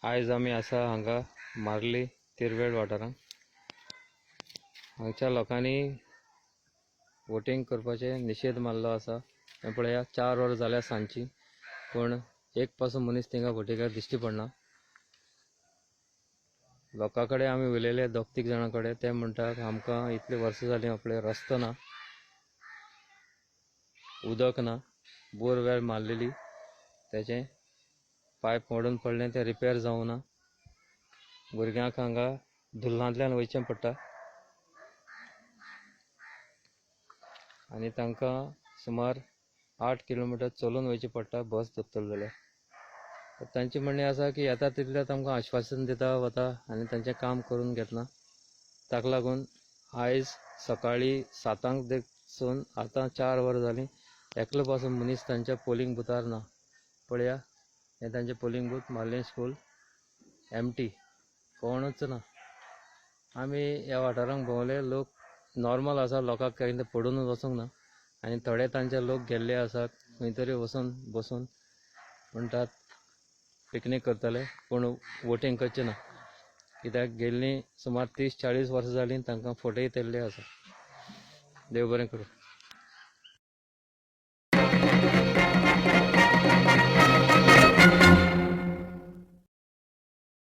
आयज आमी आसा हांगा मार्ली तिरवेळ वाठारांत. हांगच्या लोकांनी वोटींग करपाचें निशेध मारलो आसा. हें पळया, 4 वरां जाल्या सांजची, पूण एक पासून मनीस थिंगा वोटिंगाक दिश्टी पडना. लोकां कडेन आमी उलयले, दोग तीग जाणां कडेन, ते म्हणटात आमकां इतली वर्सां जालीं आपले रस्तो ना, उदक ना, बोरवेल मारलेली तेचें पायप मोडून पडलें, तें रिपेर जावं ना. भुरग्यांक हांगा धुल्लांतल्यान वयचें पडटा आनी तांकां सुमार 8 किलोमिटर चलून वयचें पडटा बस धरतले जाल्यार. तर तांचें म्हणणें आसा की येता तितलें तांकां आश्वासन दिता वता आनी तांचें काम करून घेतना. ताका लागून आयज सकाळीं 7 देखसून आतां 4 वरां जालीं, एकलो पासून मनीस तांच्या पोलिंग बुथार ना. पळया, हें तांचें polling booth, Marlem school, empty, कोणूच ना. आमी ह्या वाठारांत भोंवले, लोक नॉर्मल आसा, लोकांक कांय पडूनच वचूंक ना. आनी थोडे तांचे लोक गेल्ले आसात खंय तरी वचून बसून म्हणटात पिकनीक करतले, पूण वोटींग करचें ना, कित्याक गेल्लीं सुमार 30-40 वर्सां जालीं तांकां फटयतले आसा. देव बरें करूं.